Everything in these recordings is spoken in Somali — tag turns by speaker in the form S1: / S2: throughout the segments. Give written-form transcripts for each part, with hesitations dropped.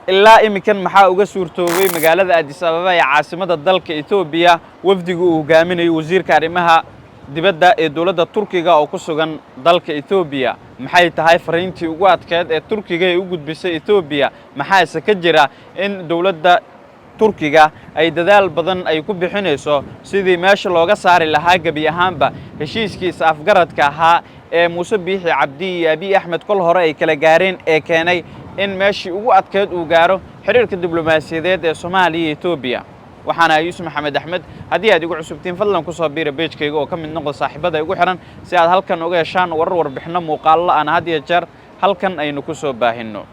S1: Ilaa iminkan maxaa uga suurtoobay magaalada Addis Ababa ee caasimadda dalka Etoobiya wafdiga uu hogaaminayo wasiirka arrimaha dibadda ee dowladda Turkiga oo ku sugan dalka Etoobiya? Maxay tahay fariintii ugu adkeed ee Turkiga ay u gudbisay Etoobiya? Maxaase ka jira in dowladda Turkiga ay dadaal badan ay ku bixinayso sidii meesha looga saari lahaa gebi ahaanba heshiiskii is-afgaradka ahaa ee Muuse Biixi Cabdi iyo Abiy Axmed kol hore ay kala gaareen ee keenay in meeshii ugu adkeed uu gaaro xidhiirka diblomaasiyadeed ee Soomaaliya iyo Etoobiya? Waxaana Yuusuf Maxamed Axmed. Haddii aad igu cusubtiin, fadlan kusoo biira page-kayga oo ka mid noqda saaxiibada igu xihan si aad halkan uga heshaan warar, warbixinno, muuqaallo aan had iyo jeer halkan aynu ku soo baahinno.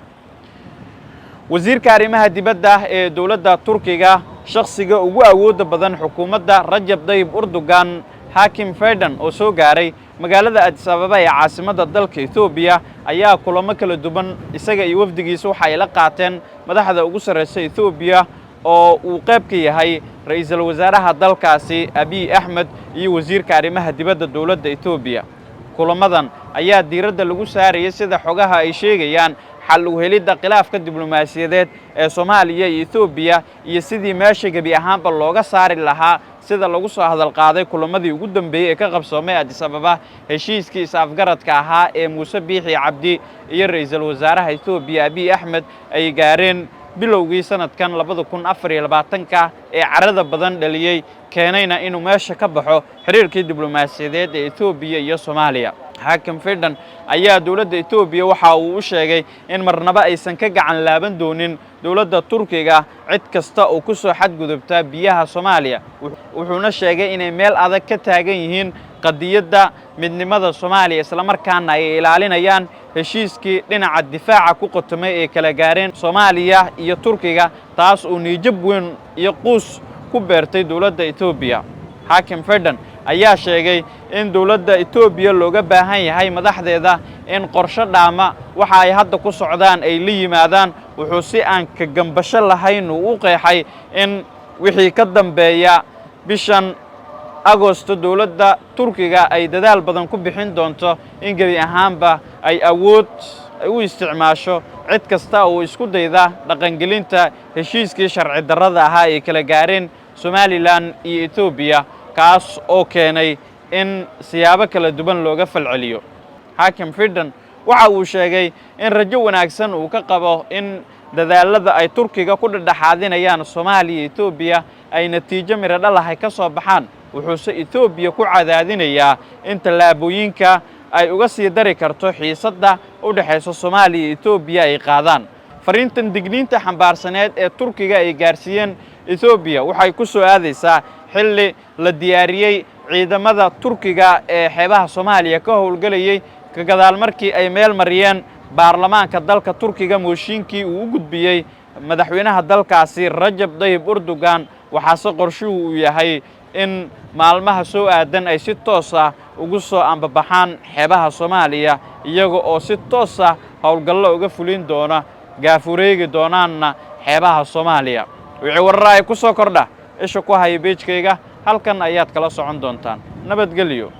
S1: Wasiirka arrimaha dibadda ee dowladda Turkiga, shakhsiga ugu awoodda badan xukuumadda Rajab Dayib Erdogan, Hakim Fidan, oo soo gaaray magaalada Addis Ababa ee caasimadda dalka Etoobiya, ayaa kulamo kala duwan isaga iyo wafdigiisa waxa ay la qaateen madaxda ugu sarreysa Etoobiya, oo uu qayb ka yahay ra'iisul wasaaraha dalkaasi Abiy Axmed iyo wasiirka arrimaha dibadda dowladda Etoobiya. Kulamadan ayaa diiradda lagu saarayay, sida xogaha ay sheegayaan, xal u helidda khilaafka diblomaasiyadeed ee Soomaaliya iyo Etoobiya iyo sidii meesha gebi ahaanba looga saari lahaa, sida lagu soo hadal qaaday kulamadii ugu dambeeyey ee ka qabsoomay Addis Ababa, heshiiskii is-afgaradka ahaa ee Muuse Biixi Cabdi iyo ra'iisul wasaaraha Etoobiya Abiy Axmed ay gaareen bilowgii sanadkan 2024-ka ee carada badan dhaliyey, keenayna inuu meesha ka baxo xiriirkii diblomaasiyadeed ee Etoobiya iyo Soomaaliya. Xaakim Fidan ayaa dowladda Etoobiya waxa uu u sheegay in marnaba aysan ka gacan laaban doonin dowladda Turkiga cid kasta oo ku soo xadgudubta biyaha Soomaaliya. Wuxuuna sheegay inay meel adag ka taagan yihiin qadiyadda midnimada Soomaaliya, islamarkaana ay ilaalinayaan heshiiskii dhinaca difaaca ku qotomay ee kala gaareen Soomaaliya iyo Turkiga, taas uu niyad-jab weyn iyo quus ku beertay dowladda Etoobiya. Xaakim Fidan ayaa sheegay in dowladda Etoobiya looga baahan yahay madaxdeeda in qorsho dhaama waxa ay hadda ku socdaan ay la yimaadaan. Wuxuu si aan ka gambasho lahayn uu u qeexay in wixii ka dambeeya bishan Agosto dowladda Turkiga ay dadaal badan ku bixin doonto in gebi ahaanba ay awood u isticmaasho cid kasta oo isku dayda dhaqangelinta heshiiskii sharci darrada ahaa ay kala gaareen Somaliland iyo Etoobiya, kaas oo keenay in siyaabo kala duwan looga falceliyo. Xaakim Fidan waxa uu sheegay in rajo wanaagsan uu ka qabo in dadaalada ay Turkiga ku dhedhexaadinayaan Soomaaliya iyo Etoobiya ay natiijo midho dhalahay ka soo baxaan. Wuxuuse Etoobiya ku cadaadinayaa in tallaabooyinka ay uga sii dari karto xiisadda u dhexaysa Soomaaliya iyo Etoobiya ay qaadaan. Fariintan digniinta xambaarsaneed ee Turkiga ay gaarsiiyeen Etoobiya waxay ku soo aadaysaa xilli la diyaariyey ciidamada Turkiga ee xeebaha Soomaaliya ka howlgelayey, ka gadaal markii ay meel mariyeen baarlamaanka dalka Turkiga mooshiinkii uu u gudbiyey madaxweynaha dalkaasi Rajab Dayib Erdogan. Waxaase qorshuhu uu yahay in maalmaha soo aadan ay si toos ah ugu soo ambabaxaan xeebaha Soomaaliya, iyaga oo si toos ah howlgallo uga fulin doona, gaafureegi doonaanna xeebaha Soomaaliya. Wixii warar ay ku soo kordha, isha ku haya page-kayga, halkan ayaad kala socon doontaan. Nabadgelyo.